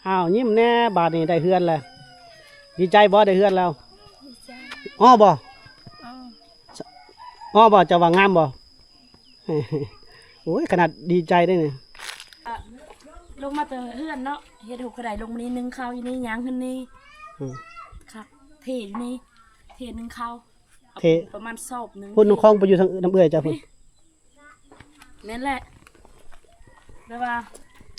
ອ້າວ ຍິ້ມແດ່ ບາດນີ້ໄດ້ເຮືອນແລ້ວ. ດີໃຈບໍ່ ໄດ້ເຮືອນແລ້ວ? ດີໃຈ. ອໍ້ບໍ່? ອໍ້. ອໍ້ບໍ່? ເຈົ້າວ່າງາມບໍ່? ໂອ້ຍ ຂະໜາດດີໃຈເດ້ນີ້. ອາ ລົງມາແຕ່ເຮືອນເນາະ ເຮັດຫົກກະໄດ ລົງມານີ້ໜຶ່ງເຂົ້າຢູ່ນີ້ ຍ່າງຂຶ້ນນີ້. ອືມ ຄັກ ເທຢູ່ນີ້ ເທໜຶ່ງເຂົ້າ ເທປະມານສອບໜຶ່ງ. ພຸ້ນນ້ອງຄອງໄປຢູ່ທາງ ນຳເອື້ອຍເຈົ້າພຸ້ນ. ແມ່ນແຫຼະ ແບບວ່າ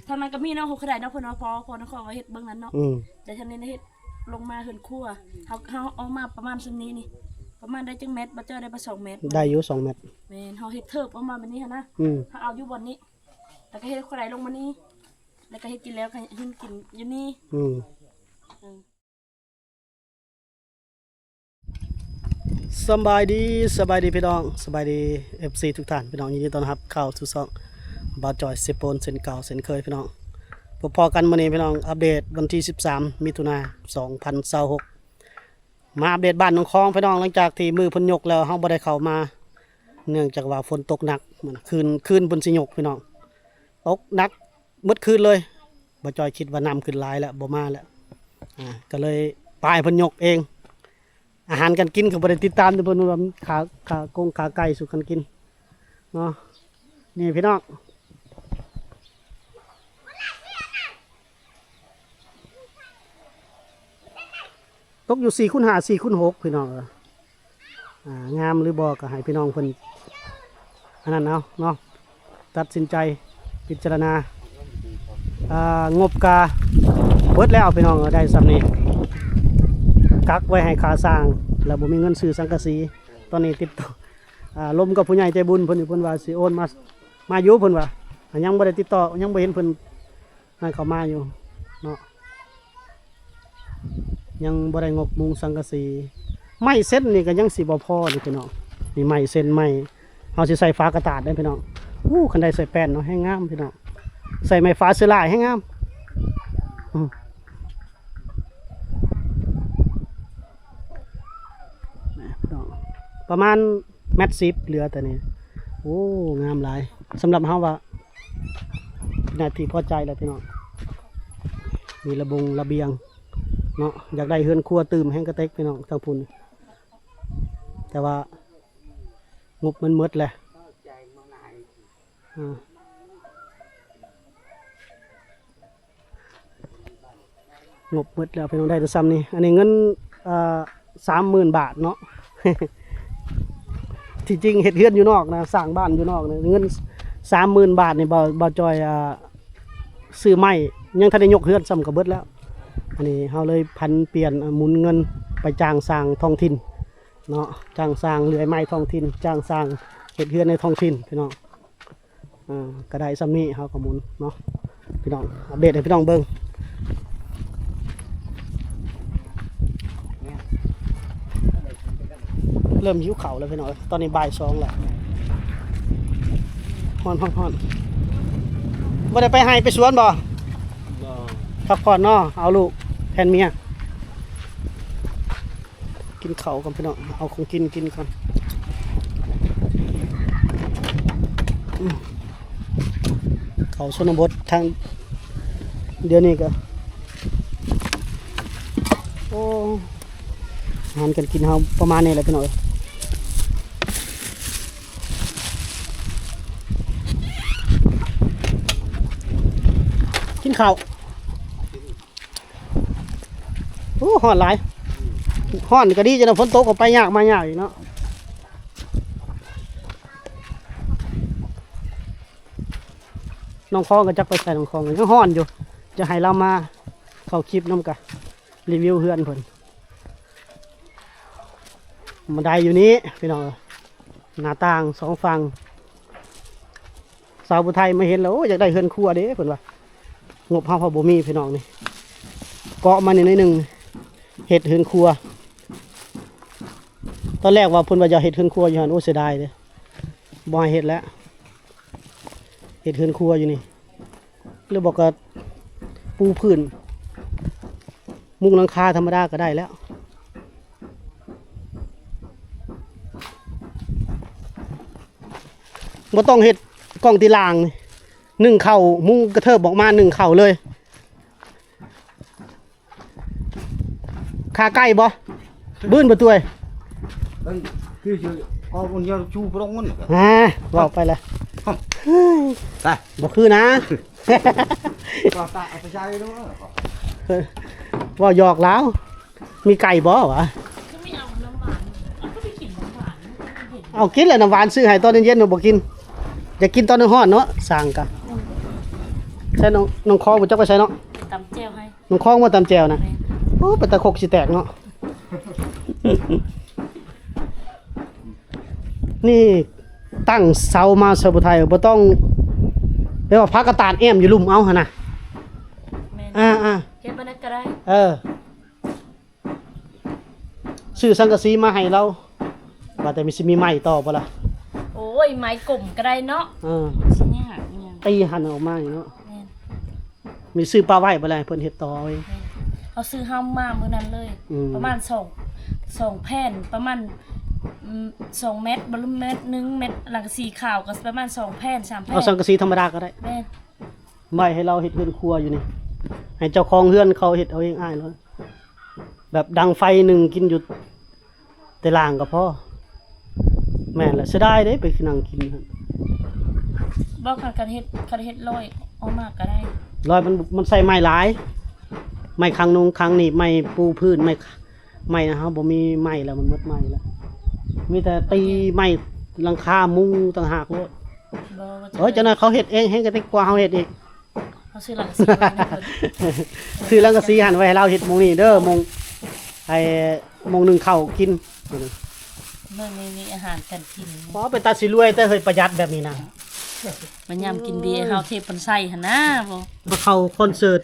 ທາງນັ້ນກໍມີເນາະ ຫົກກະໄດເນາະ ເພິ່ນວ່າພໍ ພໍນະຄອນວ່າເຮັດເບິ່ງນັ້ນເນາະ. ອືມ ແຕ່ທາງນີ້ນະເຮັດລົງມາເຮືອນຄົວ ເຮົາ ເຮົາເອົາມາປະມານສ່ຳນີ້ນີ້ ປະມານໄດ້ຈັກແມັດ? ບໍ່ເຈົ້າໄດ້ປະ ສອງແມັດ. ໄດ້ຢູ່ສອງແມັດ. ແມ່ນ ເຮົາເຮັດເທີບອອກມາແບບນີ້ຫັ້ນນະ. ອືມ ເຮົາເອົາຢູ່ບ່ອນນີ້ ແລ້ວກໍເຮັດຄົວໄດລົງມານີ້ ແລ້ວກໍເຮັດກິນແລ້ວກໍຫຸ່ມກິນຢູ່ນີ້. ອືມ ເອີ. ສະບາຍດີ ສະບາຍດີພີ່ນ້ອງ ສະບາຍດີເອັຟຊີທຸກທ່ານພີ່ນ້ອງ ຍິນດີຕ້ອນຮັບເຂົ້າສູ່ຊ່ອງບ່າວຈອຍເຊໂປນ ເຊັ່ນເກົ່າເຊັ່ນເຄີຍພີ່ນ້ອງ. ພົບພໍ້ກັນມື້ນີ້ພີ່ນ້ອງ ອັບເດດວັນທີສິບສາມ ມິຖຸນາ ສອງພັນຊາວຫົກ ມາອັບເດດບ້ານໜອງຄອງພີ່ນ້ອງ. ຫຼັງຈາກທີ່ມື້ເພິ່ນຍົກແລ້ວ ເຮົາບໍ່ໄດ້ເຂົ້າມາ ເນື່ອງຈາກວ່າຝົນຕົກໜັກ ຄືນ ຄືນເພິ່ນຊິຍົກພີ່ນ້ອງ ຕົກໜັກ ໝົດຄືນເລີຍ. ບ່າວຈອຍຄິດວ່ານ້ຳຂຶ້ນຫຼາຍແລ້ວ ບໍ່ມາແລ້ວ ອ່າ ກໍເລີຍປາຍເພິ່ນຍົກເອງ. ອາຫານການກິນກໍບໍ່ໄດ້ຕິດຕາມເດ້ ເພິ່ນວ່າຂາ ຂາກົງຂາໄກ່ສູ່ກັນກິນເນາະ. ນີ້ພີ່ນ້ອງ ຕົກຢູ່ສີ່ຄູນຫ້າ ສີ່ຄູນຫົກ ພີ່ນ້ອງເອີຍ. ອ່າ ງາມຫຼືບໍ່ກໍໃຫ້ພີ່ນ້ອງເພິ່ນອັນນັ້ນເອົາເນາະ ຕັດສິນໃຈພິຈາລະນາ. ອ່າ ງົບກະເບິດແລ້ວພີ່ນ້ອງເອີຍ ໄດ້ສ່ຳນີ້ ກັກໄວ້ໃຫ້ຄ່າສ້າງ ແລ້ວບໍ່ມີເງິນຊື້ສັງກະສີ. ຕອນນີ້ຕິດຕໍ່ ອ່າ ລົມກັບຜູ້ໃຫຍ່ໃຈບຸນເພິ່ນຢູ່ ເພິ່ນວ່າຊິໂອນມາ ມາຢູ່ ເພິ່ນວ່າ ຍັງບໍ່ໄດ້ຕິດຕໍ່ ຍັງບໍ່ເຫັນເພິ່ນ ໃຫ້ເຂົ້າມາຢູ່ເນາະ ຍັງບໍ່ໄດ້ງົບມຸງສັງກະສີ. ໄມ້ເຊັນນີ້ກໍຍັງຊິບໍ່ພໍເດ້ພີ່ນ້ອງ ນີ້ໄມ້ເຊັນ ໄມ້ ເຮົາຊິໃສ່ຝາກະຕາດເດ້ພີ່ນ້ອງ. ໂອ້ ຄັນໄດ້ໃສ່ແປ້ນເນາະ ແຮງງາມພີ່ນ້ອງ ໃສ່ໄມ້ຝາເສືອລາຍແຮງງາມ. ອືມ ປະມານແມັດສິບ ເຫຼືອແຕ່ນີ້. ໂອ້ ງາມຫຼາຍ ສຳລັບເຮົາວ່າ ເປັນໜ້າທີ່ພໍໃຈແລ້ວພີ່ນ້ອງ. ມີລະບົງລະບຽງເນາະ ຢາກໄດ້ເຮືອນຄົວຕື່ມແຮງກະເຕັກພີ່ນ້ອງ ທາງພຸ້ນ ແຕ່ວ່າງົບມັນໝົດແຫຼະ. ອ່າ ງົບໝົດແລ້ວພີ່ນ້ອງ ໄດ້ແຕ່ສ່ຳນີ້. ອັນນີ້ເງິນ ເອີ ສາມໝື່ນບາດເນາະ. ທີ່ຈິງເຮັດເຮືອນຢູ່ນອກນະ ສ້າງບ້ານຢູ່ນອກນະ ເງິນສາມໝື່ນບາດນີ້ ບ່າວ ບ່າວຈອຍ ອ່າ ຊື້ໄມ້ ຍັງທັນໄດ້ຍົກເຮືອນຊ້ຳກໍເບິດແລ້ວ. ອັນນີ້ເຮົາເລີຍຜັນປ່ຽນ ເອີ ໝູນເງິນໄປຈ້າງຊ່າງທ້ອງຖິ່ນເນາະ ຈ້າງຊ່າງເລື່ອຍໄມ້ທ້ອງຖິ່ນ ຈ້າງຊ່າງເຮັດເຮືອນໃນທ້ອງຖິ່ນພີ່ນ້ອງ. ອ່າ ກໍໄດ້ສ່ຳນີ້ ເຮົາກໍໝູນເນາະ ພີ່ນ້ອງ ອັບເດດໃຫ້ພີ່ນ້ອງເບິ່ງ. ເລີ່ມຫິວເຂົ້າແລ້ວພີ່ນ້ອງເອີຍ ຕອນນີ້ບ່າຍສອງແລ້ວ. ຮ້ອນໆໆ ບໍ່ໄດ້ໄປໄຮ່ໄປສວນບໍ່? ບໍ່. ພັກຜ່ອນເນາະ ເອົາລູກແທນເມຍ. ກິນເຂົ້າກ່ອນພີ່ນ້ອງ ເອົາຂອງກິນກິນກ່ອນ. ອືມ ເຂົ້າຊົນນະບົດທາງດຽວນີ້ກໍ ໂອ້ ອາຫານການກິນເຮົາປະມານນີ້ແຫຼະພີ່ນ້ອງເອີຍ. ກິນເຂົ້າ. ໂອ້ ຮ້ອນຫຼາຍ ຮ້ອນກໍດີ ຈັ່ງນັ້ນ ຝົນຕົກກໍໄປຍາກມາຍາກອີກເນາະ. ນ້ອງຄອງກໍຈັກໄປໃສ ນ້ອງຄອງກໍຍັງຮ້ອນຢູ່ ຈະໃຫ້ລາວມາເຂົ້າຄລິບນຳ ກະຣີວິວເຮືອນເພິ່ນ. ບັນໄດຢູ່ນີ້ພີ່ນ້ອງ ໜ້າຕ່າງສອງຝັ່ງ. ສາວຜູ້ໄທມາເຫັນແລ້ວ ໂອ້ ຢາກໄດ້ເຮືອນຄົວເດ້ ເພິ່ນວ່າ. ງົບເຮົາເພາະບໍ່ມີພີ່ນ້ອງນີ້ ເກາະມານີ້ໜ້ອຍໜຶ່ງ ເຮັດເຮືອນຄົວ. ຕອນແລກວ່າເພິ່ນວ່າຢາກເຮັດເຮືອນຄົວຢູ່ຫັ້ນ ໂອ້ ເສຍດາຍເດ້ ບໍ່ໃຫ້ເຮັດແລ້ວ. ເຮັດເຮືອນຄົວຢູ່ນີ້ ຫຼືບໍ່ກໍປູພື້ນ ມຸງຫຼັງຄາທຳມະດາກໍໄດ້ແລ້ວ. ບໍ່ຕ້ອງເຮັດກ້ອງຕີລ່າງ ໜຶ້ງເຂົ້າ ມຸງກະເທີບອອກມາ ໜຶ້ງເຂົ້າເລີຍ. ກາໄກ່ບໍ່? ບືນບໍ່ຕົວຍ. ເອີ ຄືຊິເອົາມັນຍາວຊູປຣອງມັນ. ອ່າ ເວົ້າໄປລະ. ໄປ. ບໍ່ຄືນະ. ກໍຕາເອົາໄປໃສ່ເນາະ. ເວົ້າຫຍອກລາວ. ມີໄກ່ບໍ່ວະ? ຄືມີເອົານ້ຳຫວານ ເອົາຄືໄປກິນນ້ຳຫວານ. ເອົາກິນແລ້ວນ້ຳຫວານ ຊື້ໃຫ້ຕອນເຢັນໆ ບໍ່ກິນ. ຢາກກິນຕອນຮ້ອນເນາະ. ສ້າງກະ. ໃສ່ນ້ອງ ນ້ອງຄອງບໍ່ຈັກໄປໃສເນາະ. ຕຳແຈ່ວໃຫ້. ນ້ອງຄອງບໍ່ຕຳແຈ່ວນະ? ແມ່ນ. ໂອ້ ເປັນຕາຄົກຊິແຕກເນາະ. ນີ້ຕັ້ງເສົາມາສະບຸໄທ ບໍ່ຕ້ອງ ແປວ່າພາກະຕານແອ້ມຢູ່ລຸ່ມເອົາຫັ້ນນະ. ແມ່ນ. ອ່າໆ ເຮັດບໍ່ໄດ້ກໍໄດ້. ເອີ ຊື້ສັງກະສີມາໃຫ້ລາວ. ວ່າແຕ່ມີ ຊິມີໄມ້ຕໍ່ບໍ່ລະ? ໂອ້ຍ ໄມ້ກົມກໍໄດ້ເນາະ. ເອີ ຊິຍາກອີ່ຫຍັງ ຕີຫັ້ນອອກມານີ້ເນາະ. ແມ່ນ. ມີຊື້ປາໄວ້ບໍ່ລະ ໃຫ້ເພິ່ນເຮັດຕໍ່ເອົາເອງ. ແມ່ນ. ເຮົາຊື້ຫ້ຳມາມື້ນັ້ນເລີຍ. ອືມ. ປະມານສອງ ສອງແຜ່ນ ປະມານ ອືມ ສອງແມັດ ບໍ່ລະແມັດໜຶ່ງ ແມັດ ສັງກະສີຂາວກໍປະມານສອງແຜ່ນ ສາມແຜ່ນ. ເອົາສັງກະສີທຳມະດາກໍໄດ້. ແມ່ນ. ໄວ້ໃຫ້ລາວເຮັດເຮືອນຄົວຢູ່ນີ້ ໃຫ້ເຈົ້າຂອງເຮືອນເຂົາເຮັດເອົາເອງອ້າຍເລີຍ. ແບບດັງໄຟໜຶ່ງກິນຢູ່ແຕ່ລ່າງກໍພໍ. ແມ່ນລະ ເສຍດາຍເດ້ ໄປນັ່ງກິນ. ບໍ່ ຄັນ ຄັນເຮັດ ຄັນເຮັດຮ້ອຍອອກມາກໍໄດ້. ຮ້ອຍມັນ ມັນໃຊ້ໄມ້ຫຼາຍ ໄມ້ຄາງນຸ່ງຄາງໜີບ ໄມ້ປູພື້ນ ໄມ້ ໄມ້ນະ ເຮົາບໍ່ມີໄມ້ແລ້ວ ມັນໝົດໄມ້ແລ້ວ. ມີແຕ່ຕີໄມ້ຫຼັງຄາມຸງຕ່າງຫາກໂລດ. ບໍ່ ເອີຍ ຈັກໜ້ອຍເຂົາເຮັດເອງແຮງກະຕິກວ່າເຮົາເຮັດອີກ. ເຮົາຊື້ຫຼັງກະສີໄວ້ໃຫ້ເພິ່ນ ຊື້ຫຼັງກະສີຫັ້ນໄວ້ໃຫ້ລາວເຮັດໝ່ອງນີ້ເດີ ໝ່ອງ ໄອ້ ໝ່ອງໜຶ່ງເຂົ້າກິນ. ເບິ່ງນີ້ ມີອາຫານການກິນ. ບໍ່ ເປັນຕາຊິລວຍແຕ່ເຮີ້ຍ ປະຢັດແບບນີ້ນະ. ມາຍາມກິນເບຍເຮົາເທບເພິ່ນໃສ່ຫັ້ນນະ. ບໍ່ ມາເຂົ້າຄອນເສີດ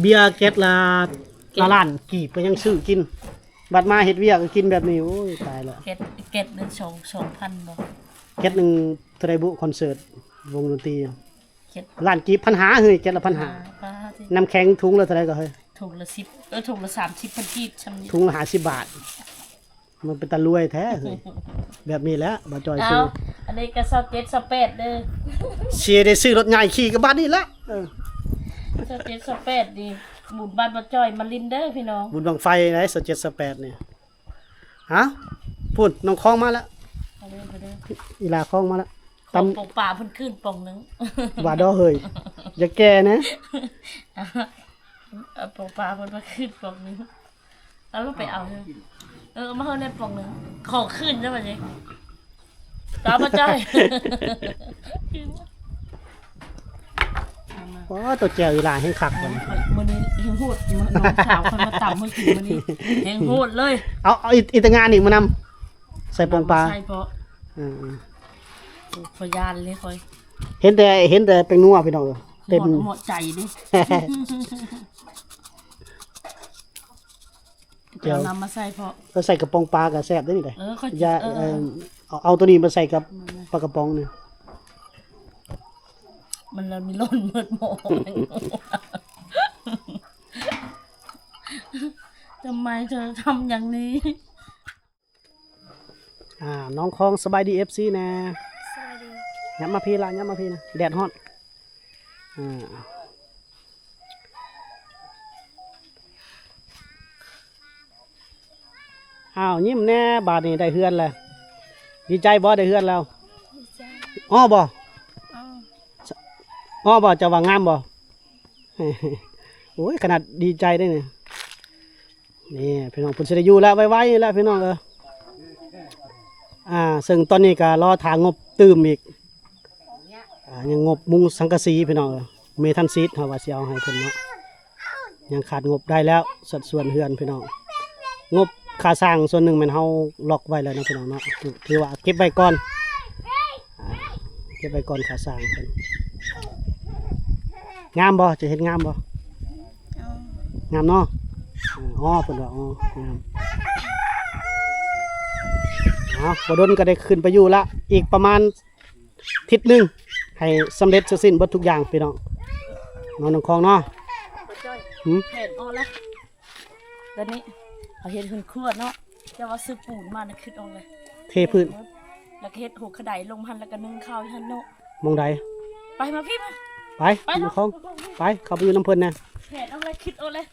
ເບຍແກັດລະ ແກັດລະລ້ານກີບກໍຍັງຊື້ກິນ ບັດມາເຮັດວຽກກໍກິນແບບນີ້. ໂອ້ຍ ຕາຍລະ. ແກັດ ແກັດໜຶ່ງສອງ ສອງພັນບໍ່? ແກັດໜຶ່ງເທົ່າໃດບຸ ຄອນເສີດວົງດົນຕີ? ເຈັດ ລ້ານກີບ ພັນຫ້າ ເຮີ້ຍ ແກັດລະພັນຫ້າ. ອ່າ ປ້າຕິ ນ້ຳແຂງຖົງລະເທົ່າໃດກໍເຮີ້ຍ? ຖົງລະສິບ ເອີ ຖົງລະສາມສິບ ເພິ່ນກີບຊ່ຳນີ້. ຖົງລະຫ້າສິບບາດ. ມັນເປັນຕາລວຍແທ້ເຮີ້ຍ. ແບບນີ້ແຫຼະ ບ່າວຈ້ອຍ. ເອົ້າ ຊື້ ອັນນີ້ກໍຊາວເຈັດ ຊາວແປດເດີ. ຊິໄດ້ຊື້ລົດໃຫຍ່ຂີ່ກັບບ້ານນີ້ແຫຼະ. ເອີ ຊາວເຈັດ ຊາວແປດນີ້ ບຸນບ້ານບ່າວຈ້ອຍມາຫຼິ້ນເດີພີ່ນ້ອງ. ບຸນບັ້ງໄຟໃດ ຊາວເຈັດ ຊາວແປດນີ້. ຮະ ພຸ້ນ ນ້ອງຄອງມາແລ້ວ. ມາເດີ ມາເດີ ອີຫຼ້າຄອງມາແລ້ວ. ຕຳ ຂອງປອງປາເພິ່ນຄືນປ່ອງໜຶ່ງ. ວ່າດອກເຮີ້ຍ ຢ່າແກ່ນະ. ເອົາປອງປາເພິ່ນມາຄືນປ່ອງໜຶ່ງ. ເອົາລົງໄປເອົາເດີ. ເອີ ເອົາມາເຮົາແດ່ປ່ອງໜຶ່ງ. ຂໍຄືນເດີບັດນີ້. ຕາມມາຈ່ອຍ. ໂອ້ ໂຕແຈ່ວອີຫຼ້າແຮງຄັກ. ເອີ ມື້ນີ້ແຮງໂຫດ ນ້ອງສາວເພິ່ນມາຕຳໃຫ້ກິນມື້ນີ້ ແຮງໂຫດເລີຍ. ເອົາ ເອົາອີ ອີຕາງານນີ້ມານຳ ໃສ່ປອງປາ ໃສ່ເພາະ. ເອີ ໂອ້ ຂ້ອຍຢ້ານເລີຍຂ້ອຍ. ເຫັນແຕ່ ເຫັນແຕ່ແປ້ງນົວພີ່ນ້ອງ. ເຕັມ ເໝາະໃຈເດ້. ແຈ່ວ ເອົານຳມາໃສ່ເພາະ ເອີ ໃສ່ກະປ໋ອງປາກໍແຊບເດ້ນີ້ເດ້. ເອີ ຂ້ອຍ ຢ່າ ເອີ ເອີ ເອົາ ເອົາໂຕນີ້ມາໃສ່ກັບ ອືມ ປາກະປ໋ອງນີ້. ມັນລະມີຫຼົ່ນໝົດໝໍ້. ທຳໄມເທາທຳຢ່າງນີ້? ອ່າ ນ້ອງຄອງ ສະບາຍດີ ເອັຟຊີ ແດ່. ສະບາຍດີ. ຫຍັບມາພີ້ລະ ຫຍັບມາພີ້ນະ ແດດຮ້ອນ. ອ່າ ອ້າວ ຍິ້ມແດ່ ບາດນີ້ໄດ້ເຮືອນແລ້ວ. ດີໃຈບໍ່ ໄດ້ເຮືອນແລ້ວ? ດີໃຈ. ອໍ້ບໍ່? ອໍ້. ອໍ້ບໍ່? ເຈົ້າວ່າງາມບໍ່? ໂອ້ຍ ຂະໜາດດີໃຈເດ້ນີ້. ນີ້ພີ່ນ້ອງ ເພິ່ນຊິໄດ້ຢູ່ແລ້ວ ໄວໆນີ້ແຫຼະພີ່ນ້ອງເອີຍ. ອ່າ ເຊິ່ງຕອນນີ້ກໍລໍຖ້າງົບຕື່ມອີກ. ອ່າ ຍັງງົບມຸງສັງກະສີພີ່ນ້ອງເອີຍ. ເມທັນຊີດເຮົາວ່າຊິເອົາໃຫ້ເພິ່ນເນາະ ຍັງຂາດງົບ. ໄດ້ແລ້ວສັດສ່ວນເຮືອນພີ່ນ້ອງ. ງົບຄ່າສ້າງສ່ວນໜຶ່ງແມ່ນເຮົາລັອກໄວ້ແລ້ວເນາະພີ່ນ້ອງເນາະ. ຖືວ່າເກັບໄວ້ກ່ອນ ອ່າ ເກັບໄວ້ກ່ອນຄ່າສ້າງເພິ່ນ. ງາມບໍ່? ຈະເຮັດງາມບໍ່? ງາມເນາະ. ອໍ້ ເພິ່ນວ່າ ອໍ້ ງາມ. ເອົາ ບໍ່ດົນກໍໄດ້ຂຶ້ນໄປຢູ່ລະ ອີກປະມານທິດໜຶ່ງ ໃຫ້ສຳເລັດເສັດສິ້ນເບິດທຸກຢ່າງພີ່ນ້ອງເນາະ ນ້ອງຄອງເນາະ. ຫືມ? ແຜນອອກແລ້ວ ແບບນີ້ ເຮົາເຮັດເຮືອນຄົວເນາະ. ແຕ່ວ່າຊື້ປູນມານີ້ຄິດອອກເລີຍ ເທພື້ນ ແລ້ວກໍເຮັດຫົວຂະໄດລົງຫັ້ນ ແລ້ວກໍໜຶ້ງເຂົ້າຢູ່ຫັ້ນເນາະ. ໝ່ອງໃດ? ໄປ ມາພີ້ມາ. ໄປ ໄປ ນ້ອງຄອງ ໄປ ເຂົ້າໄປຢູ່ນຳເພິ່ນນະ. ແຜນອອກແລ້ວ ຄິດອອກແລ້ວ.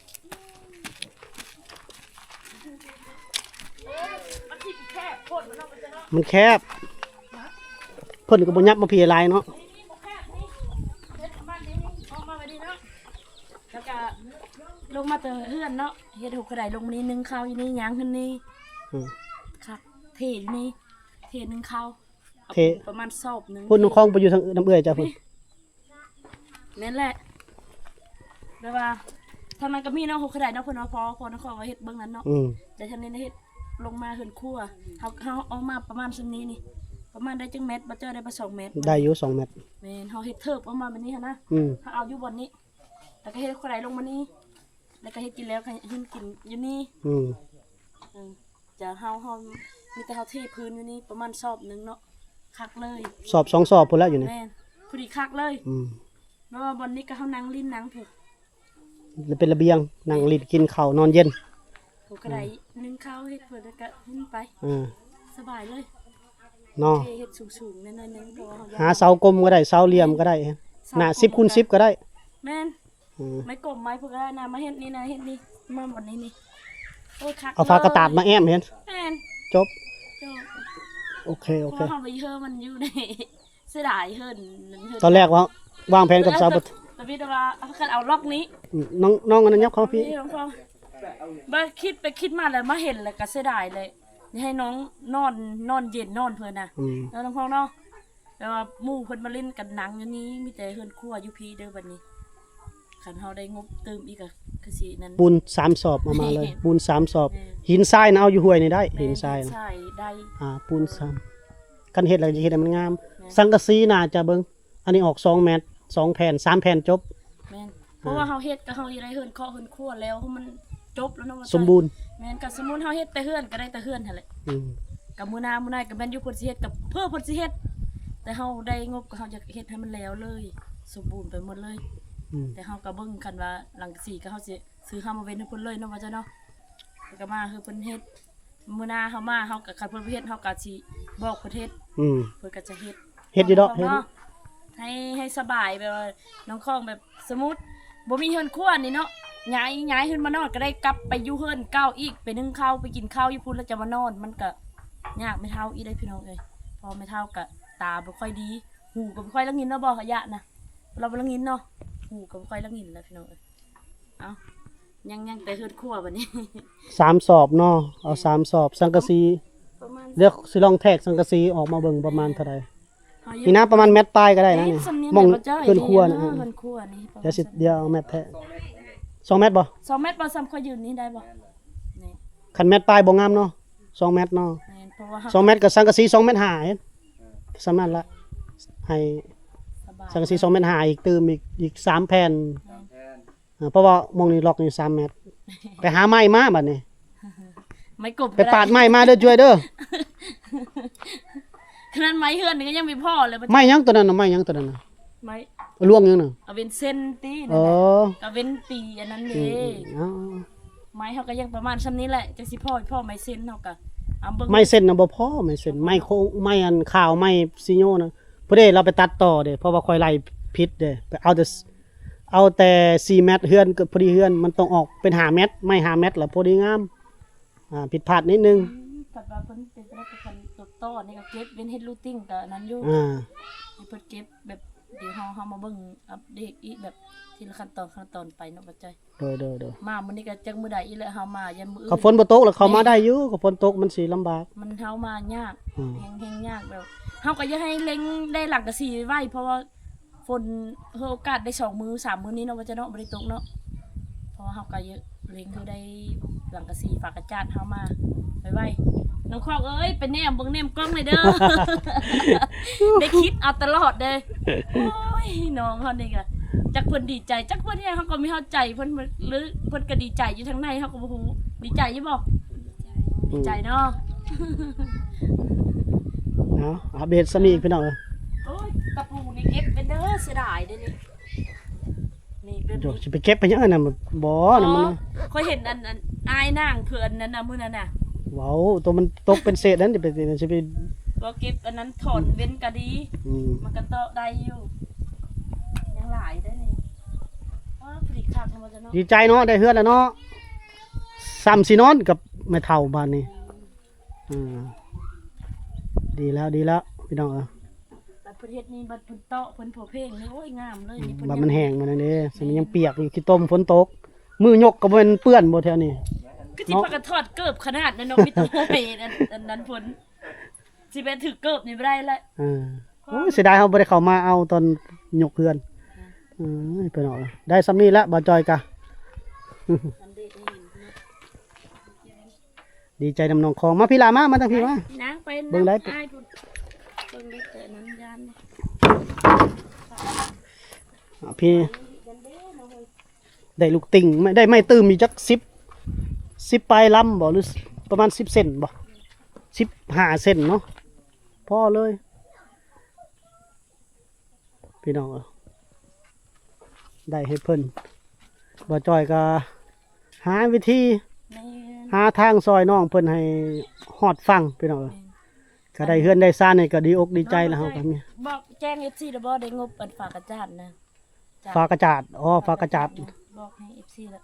ມັນແຄບ ເພິ່ນກໍບໍ່ຫຍັບມາພີຫຼາຍເນາະ. ແລ້ວກະລົງມາແຕ່ເຮືອນເນາະ ເຮັດຫົວກະໄດລົງມານີ້ ໜຶ້ງເຂົ້າຢູ່ນີ້ ຍ່າງຂຶ້ນນີ້ ອືມ ຄັກ ເທຢູ່ນີ້ ເທໜຶ້ງເຂົ້າ ເທປະມານສອບໜຶ່ງ. ພຸ້ນນ້ອງຄອງໄປຢູ່ທາງນຳເອື້ອຍເຈົ້າພຸ້ນ. ແມ່ນແຫຼະ ແບບວ່າທາງນັ້ນກໍມີເນາະ ຫົວກະໄດເນາະ ເພິ່ນວ່າພໍ ພໍນ້ອງຄອງວ່າເຮັດເບິ່ງນັ້ນເນາະ ອືມ ແຕ່ທາງນີ້ນະເຮັດລົງມາເຮືອນຄົວ ເຮົາ ເຮົາເອົາມາປະມານສ່ຳນີ້ນີ້ ປະມານໄດ້ຈັກແມັດ ບໍ່ເຈີ ໄດ້ປະມານສອງແມັດ ໄດ້ຢູ່ສອງແມັດ. ແມ່ນ ເຮົາເຮັດເທີບອອກມາແບບນີ້ຫັ້ນນະ ອືມ ເຮົາເອົາຢູ່ບ່ອນນີ້ ແລ້ວກໍເຮັດຂົວໄດລົງມານີ້ ແລ້ວກໍເຮັດກິນແລ້ວກໍເຮັດກິນຢູ່ນີ້ ອືມ ເອີ ຈະເຮົາ ເຮົາມີແຕ່ເຮົາເທພື້ນຢູ່ນີ້ປະມານສອບໜຶ່ງເນາະ ຄັກເລີຍ ສອບສອງສອບພຸ້ນແຫຼະຢູ່ນີ້ ແມ່ນ ພໍດີຄັກເລີຍ ອືມ ແບບວ່າບ່ອນນີ້ກໍເຮົານັ່ງຫຼິ້ນນັ່ງພຸ້ນ ແລ້ວເປັນລະບຽງ ນັ່ງຫຼິ້ນກິນເຂົ້ານອນເຢັນ ຜູ້ກໍໄດ້ ອືມ ໜຶ້ງເຂົ້າເຮັດເພິ່ນ ແລ້ວກໍຂຶ້ນໄປ ເອີ ສະບາຍເລີຍເນາະ ເຮັດສູງໆ ໜ້ອຍໆໜຶ່ງ ເພາະວ່າເຮົາ ຫາເສົາກົມກໍໄດ້ ເສົາຫຼ່ຽມກໍໄດ້ ເສົາກົມ ໜ້າສິບຄູນສິບກໍໄດ້ ແມ່ນ ອືມ ໄມ້ກົມໄມ້ພວກນັ້ນນະ ມາເຮັດນີ້ນະ ເຮັດນີ້ ມາບ່ອນນີ້ນີ້ ໂອ້ຍ ຄັກ ເອົາຝາກະດາດມາແອ້ມເຫັນ ແມ່ນ ຈົບ ຈົບ ໂອເຄ ໂອເຄ ເພາະວ່າເຮົາໄປເຮີມັນຢູ່ໃນ ເສຍດາຍເຮືອນ ເຮືອນ ຕອນແລກວ່າວາງແຜນກັບສາວ ແຕ່ ແຕ່ມີແຕ່ວ່າເຮົາຄັນເອົາລັອກນີ້ ອືມ ນ້ອງ ນ້ອງອັນນັ້ນຫຍັບເຂົ້າພີ້ ນ້ອງ ບໍ່ ຄິດໄປຄິດມາແລ້ວ ມາເຫັນແລ້ວກໍເສຍດາຍເລີຍ ໃຫ້ນ້ອງນອນ ນອນເຢັນນອນເພິ່ນນະ ອືມ ເນາະ ນ້ອງພອງເນາະ ແຕ່ວ່າໝູ່ເພິ່ນມາຫຼິ້ນກັນນັ່ງຢູ່ນີ້ ມີແຕ່ເຮືອນຄົວຢູ່ພີ້ເດີບັດນີ້ ຄັນເຮົາໄດ້ງົບຕື່ມອີກກໍຄືຊິນັ້ນ ປູນສາມສອບເອົາມາເລີຍ ປູນສາມສອບ ແມ່ນ ຫີນຊາຍນະເອົາຢູ່ຫ້ວຍນີ້ໄດ້ ແມ່ນ ຫີນຊາຍນະ ຫີນຊາຍໄດ້ ອ່າ ປູນສາມ ຄັນເຮັດແລ້ວຈະເຮັດໃຫ້ມັນງາມ ແມ່ນ ສັງກະສີໜ້າຈະເບິ່ງ ອັນນີ້ອອກສອງແມັດ ສອງແຜ່ນ ສາມແຜ່ນຈົບ ແມ່ນ ເພາະວ່າເຮົາເຮັດກໍເຮົາຢາກໄດ້ເຮືອນເຄາະເຮືອນຄົວແລ້ວ ໃຫ້ມັນຈົບແລ້ວເນາະ ສົມບູນ ແມ່ນ ກໍສົມມຸດເຮົາເຮັດແຕ່ເຮືອນກໍໄດ້ແຕ່ເຮືອນຫັ້ນແຫຼະ ອືມ ກໍມື້ໜ້າ ມື້ໜ້າກໍແມ່ນຢູ່ເພິ່ນຊິເຮັດ ກໍເພື່ອເພິ່ນຊິເຮັດ ແຕ່ເຮົາໄດ້ງົບກໍເຮົາຢາກເຮັດໃຫ້ມັນແລ້ວເລີຍ ສົມບູນໄປໝົດເລີຍ ອືມ ແຕ່ເຮົາກໍເບິ່ງຄັນວ່າຫຼັງກະສີກໍເຮົາຊິ ຊື້ເຮົາມາເວັ້ນໃຫ້ເພິ່ນເລີຍເນາະ ວ່າຊັ້ນເນາະ ແລ້ວກໍມາໃຫ້ເພິ່ນເຮັດ ມື້ໜ້າເຮົາມາ ເຮົາກໍ ຄັນເພິ່ນບໍ່ເຮັດ ເຮົາກໍຊິບອກເພິ່ນເຮັດ ອືມ ເພິ່ນກໍຈະເຮັດ ເຮັດຢູ່ດອກ ເນາະ ເຮັດຢູ່ ໃຫ້ ໃຫ້ສະບາຍ ແບບວ່ານ້ອງຄອງແບບ ສົມມຸດບໍ່ມີເຮືອນຄົວນີ້ເນາະ ຍ້າຍ ຍ້າຍຂຶ້ນມານອນ ກໍໄດ້ກັບໄປຢູ່ເຮືອນເກົ່າອີກ ໄປໜຶ້ງເຂົ້າ ໄປກິນເຂົ້າຢູ່ພຸ້ນ ແລ້ວຈະມານອນ ມັນກໍຍາກແມ່ເຖົ້າອີກເດ້ພີ່ນ້ອງເອີຍ ເພາະແມ່ເຖົ້າກໍຕາບໍ່ຄ່ອຍດີ ຫູກໍບໍ່ຄ່ອຍລະຍິນເນາະ ບໍ່ ອາຍະນະ ລາວບໍ່ລະຍິນເນາະ ຫູກໍບໍ່ຄ່ອຍລະຍິນແລ້ວພີ່ນ້ອງເອີຍ ເອົ້າ ຍັງ ຍັງແຕ່ເຮືອນຄົວບັດນີ້ ສາມສອບເນາະ ເອົາສາມສອບ ສັງກະສີ ປະມານ ດຽວຊິລອງແທກສັງກະສີອອກມາເບິ່ງປະມານເທົ່າໃດ ນີ້ນະ ປະມານແມັດປາຍກໍໄດ້ນະນີ້ ເອີ ໝ່ອງເຮືອນຄົວນະ ເຮືອນຄົວນີ້ ດຽວຊິ ດຽວເອົາແມັດແທກ ສອງແມັດບໍ່ ສອງແມັດບໍ່ ສ່ຳຂ້ອຍຢືນນີ້ໄດ້ບໍ່ ນີ້ ຄັນແມັດປາຍບໍ່ງາມເນາະ ສອງແມັດເນາະ ແມ່ນ ເພາະວ່າ ສອງແມັດກັບສັງກະສີສອງແມັດຫ້າ ສ່ຳນັ້ນລະ ໃຫ້ ສະບາຍ ສັງກະສີສອງແມັດຫ້າ ອີກຕື່ມອີກ ອີກສາມແຜ່ນ ແມ່ນ ເອີ ເພາະວ່າໝ່ອງນີ້ລັອກນີ້ສາມແມັດ ໄປຫາໄມ້ມາບັດນີ້ ໄມ້ກົບ ໄປປາດໄມ້ມາເດີ ຈວຍເດີ ຂະໜາດໄມ້ເຮືອນນີ້ກໍຍັງບໍ່ພໍເລີຍ ໄມ້ຫຍັງຕົວນັ້ນນະ ໄມ້ຫຍັງຕົວນັ້ນນະ ໄມ້ລວງຫຍັງນະ ກະເວັນເຊັນຕິ ເອີ ກະເວັນຕີອັນນັ້ນເດ້ ອືມໆ ເອົາ ໄມ້ເຮົາກໍຍັງປະມານສ່ຳນີ້ແຫຼະ ຈັກຊິພໍ ພໍໄມ້ເຊັນເຮົາກໍ ເອົາເບິ່ງ ໄມ້ເຊັນນະບໍ່ພໍ ໄມ້ເຊັນ ໄມ້ໂຄງ ໄມ້ອັນຂາວ ໄມ້ຊີໂຍນະ ພໍດີລາວໄປຕັດຕໍ່ເດ້ ເພາະວ່າຂ້ອຍໄລ່ຜິດເດ້ ໄປເອົາແຕ່ ເອົາແຕ່ສີ່ແມັດ ເຮືອນກໍພໍດີເຮືອນ ມັນຕ້ອງອອກເປັນຫ້າແມັດ ໄມ້ຫ້າແມັດລະພໍດີງາມ ອ່າ ຜິດພາດນິດໜຶ່ງ ອືມ ຄັນວ່າເພິ່ນເປັນໄປໄດ້ກໍຄັນຕົວຕໍ່ນີ້ກໍເກັບເວັນເຮັດລູດຕິງກໍອັນນັ້ນຢູ່ ອ່າ ໃຫ້ເພິ່ນເກັບແບບ ດຽວເຮົາ ເຮົາມາເບິ່ງອັບເດດອີກແບບທີລະຂັ້ນຕອນ ຂັ້ນຕອນໄປເນາະ ບໍ່ໃຈ ໂດຍ ໂດຍ ໂດຍ ມາມື້ນີ້ກໍຈັກມື້ໃດອີກແຫຼະ ເຮົາມາຢ້ານມື້ອື່ນ ຄັນຝົນບໍ່ຕົກລະເຂົ້າມາໄດ້ຢູ່ ຄັນຝົນຕົກມັນຊິລຳບາກ ມັນເຮົາມາຍາກ ອືມ ແຮງ ແຮງຍາກແບບ ເຮົາກໍຢາກໃຫ້ເລັ່ງໄດ້ສັງກະສີໄວໆ ເພາະວ່າ ຝົນໃຫ້ໂອກາດໄດ້ສອງມື້ສາມມື້ນີ້ເນາະ ວ່າຈະເນາະ ບໍ່ໄດ້ຕົກເນາະ ເພາະວ່າເຮົາກໍເລັ່ງໃຫ້ໄດ້ສັງກະສີຝາກະຈາດເຮົາມາໄວໆ ນ້ອງຄອກເອີຍ ໄປແນມເບິ່ງແນມກ້ອງແດ່ເດີ ໄດ້ຄິດເອົາຕະຫຼອດເດ້ ໂອ້ຍ ນ້ອງເຮົານີ້ກະ ຈັກເພິ່ນດີໃຈ ຈັກເພິ່ນຫຍັງ ເຮົາກໍມີເຮົາໃຈເພິ່ນ ຫຼືເພິ່ນກໍດີໃຈຢູ່ທາງໃນ ເຮົາກໍບໍ່ຮູ້ ດີໃຈຢູ່ບໍ່? ອືມ ດີໃຈເນາະ ເອົາ ອັບເດດສ່ຳນີ້ພີ່ນ້ອງເອີຍ ໂອ້ຍ ຕະປູນີ້ເກັບເປັນເດີ ເສຍດາຍເດ້ນີ້ ນີ້ແບບນີ້ ໂຍ ຊິໄປເກັບໄປຫຍັງອັນນັ້ນ ບໍ່ ນັ້ນມັນ ຂ້ອຍເຫັນອັນ ອັນ ອ້າຍນາງເພິ່ນອັນນັ້ນນະ ມື້ນັ້ນນະ ເວົ້າ ໂຕມັນຕົກເປັນເສດນັ້ນ ຊິໄປ ຊິໄປ ບໍ່ເກັບອັນນັ້ນ ຖອນເວັ້ນກໍດີ ອືມ ມັນກໍເຕາະໄດ້ຢູ່ ຍັງຫຼາຍເດ້ນີ້ ເອີ ຜະລິດຄັກເນາະ ວ່າຊັ້ນເນາະ ດີໃຈເນາະ ໄດ້ເຮືອນແລ້ວເນາະ ສ່ຳຊິນອນກັບແມ່ເຖົ້າບາດນີ້ ອືມ ອືມ ດີແລ້ວ ດີແລ້ວ ພີ່ນ້ອງເອີຍ. ບັດເພິ່ນເຮັດນີ້ ບັດເພິ່ນເຕາະ ເພິ່ນພໍເພງນີ້ ໂອ້ຍ ງາມເລີຍນີ້. ບັດມັນແຫ້ງມານັ້ນເດ້ ມັນຍັງປຽກຢູ່ ຂີ້ຕົມຝົນຕົກ ມືຍົກກໍບໍ່ແມ່ນເປື້ອນບໍ່ແຖວນີ້? ຄືຊິພາກັນຖອດເກີບຂະໜາດນັ້ນເນາະ ມີແຕ່ຫ້ອຍອັນ ອັນນັ້ນພຸ້ນ ຊິໄປຖືເກີບນີ້ບໍ່ໄດ້ແຫຼະ. ເອີ ໂອ້ຍ ເສຍດາຍເຮົາບໍ່ໄດ້ເຂົ້າມາເອົາຕອນຍົກເຮືອນ. ເອີ ພີ່ນ້ອງເອີຍ ໄດ້ສ່ຳນີ້ແຫຼະ ບ່າວຈ່ອຍກະ ອັນເດດໃຫ້ເຫັນເນາະ. ດີໃຈນຳນ້ອງຄອງ. ມາພີ່ຫຼ້າ ມາ ມາທາງພີ່ມາ. ນາງໄປ ເບິ່ງໄດ້ ນາງອ້າຍພຸ້ນ ເບິ່ງໄດ້ແຕ່ນັ້ນຢ້ານ. ອ່າ ພີ່ ໄດ້ລູກຕິ່ງ ໄດ້ໄມ້ຕື່ມອີກຈັກສິບ ສິບປາຍລຳບໍ່ ຫຼືປະມານສິບເຊັນບໍ່ ສິບຫ້າເຊັນເນາະ ພໍເລີຍ. ພີ່ນ້ອງເອີຍ ໄດ້ໃຫ້ເພິ່ນ ບ່າວຈ່ອຍກໍຫາວິທີ ແມ່ນ ຫາທາງຊ່ອຍນ້ອງເພິ່ນໃຫ້ຮອດຝັ່ງ ພີ່ນ້ອງເອີຍ. ແມ່ນ ກໍໄດ້ເຮືອນໄດ້ຊານນີ້ກໍດີອົກດີໃຈແລ້ວ. ເຮົາກໍມີ ບອກແຈ້ງເອັຟຊີແລ້ວບໍ່ ໄດ້ງົບອັນຝາກະຈາດນະ? ຝາກະຈາດ ອໍ ຝາກະຈາດ ຝາກະຈາດນະ ບອກໃຫ້ເອັຟຊີແລ້ວ.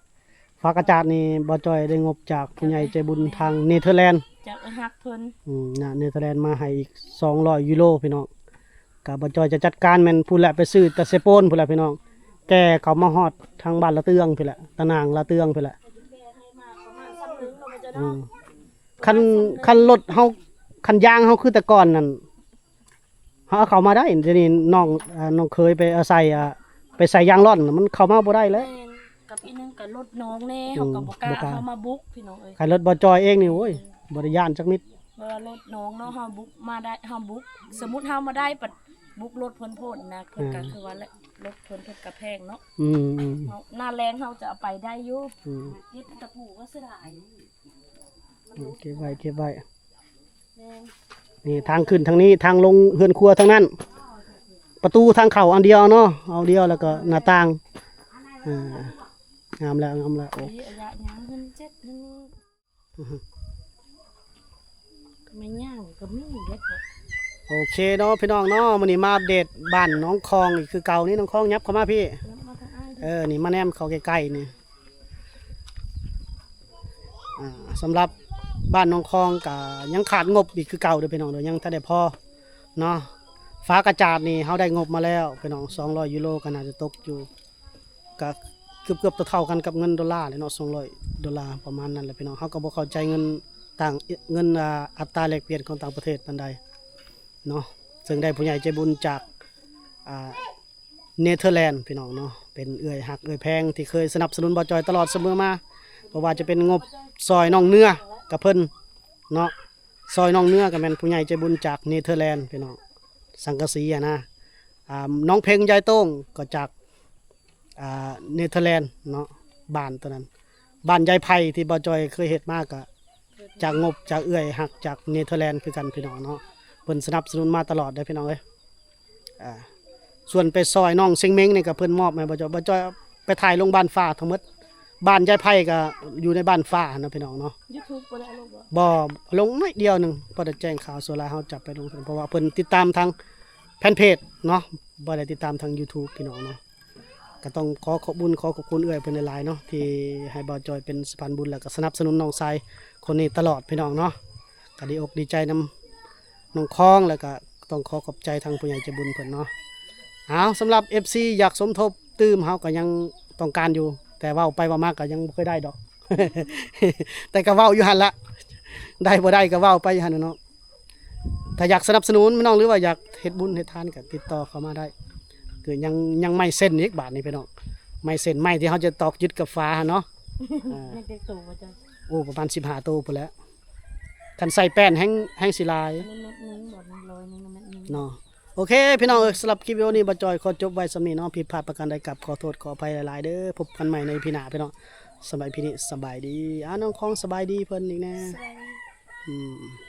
ຝາກະຈາດນີ້ ບ່າວຈ່ອຍໄດ້ງົບຈາກຜູ້ໃຫຍ່ໃຈບຸນທາງເນເທີແລນ ຈາກເອື້ອຍຮັກເພິ່ນ ອືມ ນະ ເນເທີແລນມາໃຫ້ອີກສອງຮ້ອຍຢູໂຣ ພີ່ນ້ອງ. ກະບ່າວຈ່ອຍຈະຈັດການແມ່ນພຸ້ນແຫຼະ ໄປຊື້ແຕ່ເຊໂປນພຸ້ນແຫຼະ ພີ່ນ້ອງ ແກ່ເຂົ້າມາຮອດທາງບ້ານລະເຕືອງພີ້ແຫຼະ ຕະໜ່າງລະເຕືອງພີ້ແຫຼະ. ອືມ ຄັນ ຄັນລົດເຮົາ ຄັນຢາງເຮົາຄືແຕ່ກ່ອນນັ້ນ ເຮົາເອົາເຂົ້າມາໄດ້ ດຽວນີ້ນ້ອງ ເອີ ນ້ອງເຄີຍໄປເອົາໃສ່ ເອີ ໄປໃສ່ຢາງລ່ອນ ມັນເຂົ້າມາບໍ່ໄດ້ແລ້ວ. ແມ່ນ ກັບອີກໜຶ່ງກໍລົດນ້ອງແດ່ ອືມ ເຮົາກໍບໍ່ກ້າ ບໍ່ກ້າ ເຮົາມາບຸກ ພີ່ນ້ອງເອີຍ. ຄັນລົດບ່າວຈ່ອຍເອງນີ້ ໂອ້ຍ ບໍ່ໄດ້ຢ້ານຈັກນິດ. ເວລາລົດນ້ອງເນາະ ເຮົາບຸກມາໄດ້ ເຮົາບຸກ ສົມມຸດເຮົາມາໄດ້ ບັດບຸກລົດເພິ່ນໂພດນະ ເພິ່ນກໍ ອ່າ ຄືວ່າແຫຼະ ລົດເພິ່ນ ເພິ່ນກໍແພງເນາະ. ອືມໆ ເຮົາ ໜ້າແລງເຮົາຈະເອົາໄປໄດ້ຢູ່. ອືມ ເກັບຕະປູກໍເສຍດາຍ. ເກັບໄວ້ ເກັບໄວ້. ແມ່ນ ນີ້ທາງຂຶ້ນທາງນີ້ ທາງລົງເຮືອນຄົວທາງນັ້ນ ປະຕູທາງເຂົ້າອັນດຽວເນາະ ອັນດຽວ ແລ້ວກໍໜ້າຕ່າງ. ເອີ ງາມແລ້ວ ງາມແລ້ວ. ໂອ້ ນີ້ໄລຍະຍາວ ເຮືອນເຈັດ ເຮືອນນີ້ ແມ່ນຫຍັງກໍມີເດ້. ໂອເຄເນາະ ພີ່ນ້ອງເນາະ ມື້ນີ້ມາອັບເດດບ້ານໜອງຄອງອີກຄືເກົ່ານີ້. ນ້ອງຄອງ ຫຍັບເຂົ້າມາພີ້. ຫຍັບມາທາງອ້າຍ. ເອີ ນີ້ມາແນມເຂົ້າໃກ້ໆນີ້. ອ່າ ສຳລັບບ້ານໜອງຄອງກະຍັງຂາດງົບອີກຄືເກົ່າເດີ້ພີ່ນ້ອງເດີ້ ຍັງທັນໄດ້ພໍເນາະ. ຝາກະຈາດນີ້ເຮົາໄດ້ງົບມາແລ້ວພີ່ນ້ອງ ສອງຮ້ອຍຢູໂຣ ກໍໜ້າຈະຕົກຢູ່ ກະເກືອບໆເທົ່າໆກັນກັບເງິນໂດລາແຫຼະເນາະ ສອງຮ້ອຍໂດລາປະມານນັ້ນແຫຼະພີ່ນ້ອງ. ເຮົາກໍບໍ່ເຂົ້າໃຈເງິນຕ່າງ ເງິນ ອ່າ ອັດຕາແລກປ່ຽນຂອງຕ່າງປະເທດປານໃດເນາະ ເຊິ່ງໄດ້ຜູ້ໃຫຍ່ໃຈບຸນຈາກ ອ່າ ເນເທີແລນພີ່ນ້ອງເນາະ ເປັນເອື້ອຍຮັກເອື້ອຍແພງທີ່ເຄີຍສະໜັບສະໜູນບ່າວຈ່ອຍຕະຫຼອດສະເໝີມາ ບໍ່ວ່າຈະເປັນງົບຊ່ອຍໜອງເໜືອກັບເພິ່ນເນາະ ຊ່ອຍໜອງເໜືອກໍແມ່ນຜູ້ໃຫຍ່ໃຈບຸນຈາກເນເທີແລນພີ່ນ້ອງ ສັງກະສີຫັ້ນນະ ອ່າ ນ້ອງເພັງຍາຍໂຕ້ງກໍຈາກ ອ່າ ເນເທີແລນເນາະ ບ້ານຕົວນັ້ນ ບ້ານຍາຍໄພທີ່ບ່າວຈ່ອຍເຄີຍເຮັດມາກໍຈາກງົບຈາກເອື້ອຍຮັກຈາກເນເທີແລນຄືກັນພີ່ນ້ອງເນາະ ເພິ່ນສະໜັບສະໜູນມາຕະຫຼອດເດີ້ພີ່ນ້ອງເອີຍ. ອ່າ ສ່ວນໄປຊ່ອຍນ້ອງເຊັງເມັງນີ້ກໍເພິ່ນມອບໃຫ້ບ່າວຈ່ອຍ ບ່າວຈ່ອຍໄປຖ່າຍລົງບ້ານຟ້າທັງໝົດ ບ້ານຍາຍໄພກໍຢູ່ໃນບ້ານຟ້າຫັ້ນນະພີ່ນ້ອງເນາະ. ຢູທູບບໍ່ໄດ້ລົງບໍ່? ບໍ່ ລົງໜ້ອຍດຽວໜຶ່ງ ພໍໄດ້ແຈ້ງຂ່າວ ສ່ວນຫຼາຍເຮົາຈະໄປລົງ ເພາະວ່າເພິ່ນຕິດຕາມທາງແຟນເພຈເນາະ ບໍ່ໄດ້ຕິດຕາມທາງຢູທູບພີ່ນ້ອງເນາະ. ກໍຕ້ອງຂໍຂອບບຸນ ຂໍຂອບຄຸນເອື້ອຍເພິ່ນຫຼາຍໆເນາະ ທີ່ໃຫ້ບ່າວຈ່ອຍເປັນສະພານບຸນ ແລ້ວກໍສະໜັບສະໜູນນ້ອງຊາຍຄົນນີ້ຕະຫຼອດພີ່ນ້ອງເນາະ. ກໍດີອົກດີໃຈນຳນ້ອງຄອງ ແລ້ວກໍຕ້ອງຂໍຂອບໃຈທາງຜູ້ໃຫຍ່ໃຈບຸນເພິ່ນເນາະ. ເອົາ ສຳລັບເອັຟຊີຢາກສົມທົບຕື່ມ ເຮົາກໍຍັງຕ້ອງການຢູ່ ແຕ່ເວົ້າໄປເວົ້າມາກໍຍັງບໍ່ເຄີຍໄດ້ດອກ ແຕ່ກໍເວົ້າຢູ່ຫັ້ນລະ ໄດ້ບໍ່ໄດ້ກໍເວົ້າໄປຫັ້ນນະເນາະ. ຖ້າຢາກສະໜັບສະໜູນພີ່ນ້ອງ ຫຼືວ່າຢາກເຮັດບຸນເຮັດທານກໍຕິດຕໍ່ເຂົ້າມາໄດ້. ຄືຍັງ ຍັງໄມ້ເສັ້ນອີກບາດນີ້ພີ່ນ້ອງ ໄມ້ເສັ້ນ ໄມ້ທີ່ເຮົາຈະຕອກຍຶດກັບຝາຫັ້ນເນາະ. ອ່າ ແມ່ນຈັກໂຕບໍ່ເຈົ້າ? ໂອ້ ປະມານສິບຫ້າໂຕພຸ້ນແຫຼະ ຄັນໃສ່ແປ້ນແຮ່ງ ແຮ່ງຊິຫຼາຍ. ອັນນີ້ແມັດໜຶ່ງບໍ່? ຮ້ອຍໜຶ່ງແມັດໜຶ່ງເນາະ. ໂອເຄພີ່ນ້ອງເອີຍ ສຳລັບຄລິບວິດີໂອນີ້ ບ່າວຈ່ອຍຂໍຈົບໄວ້ສ່ຳນີ້ເນາະ. ຜິດພາດປະການໃດ ກັບຂໍໂທດຂໍອະໄພຫຼາຍໆເດີ້. ພົບກັນໃໝ່ໃນອີພີໜ້າພີ່ນ້ອງ. ສຳລັບອີພີນີ້ ສະບາຍດີ. ອ່າ ນ້ອງຄອງ ສະບາຍດີເພິ່ນອີກແນ່. ສະບາຍດີ. ອືມ.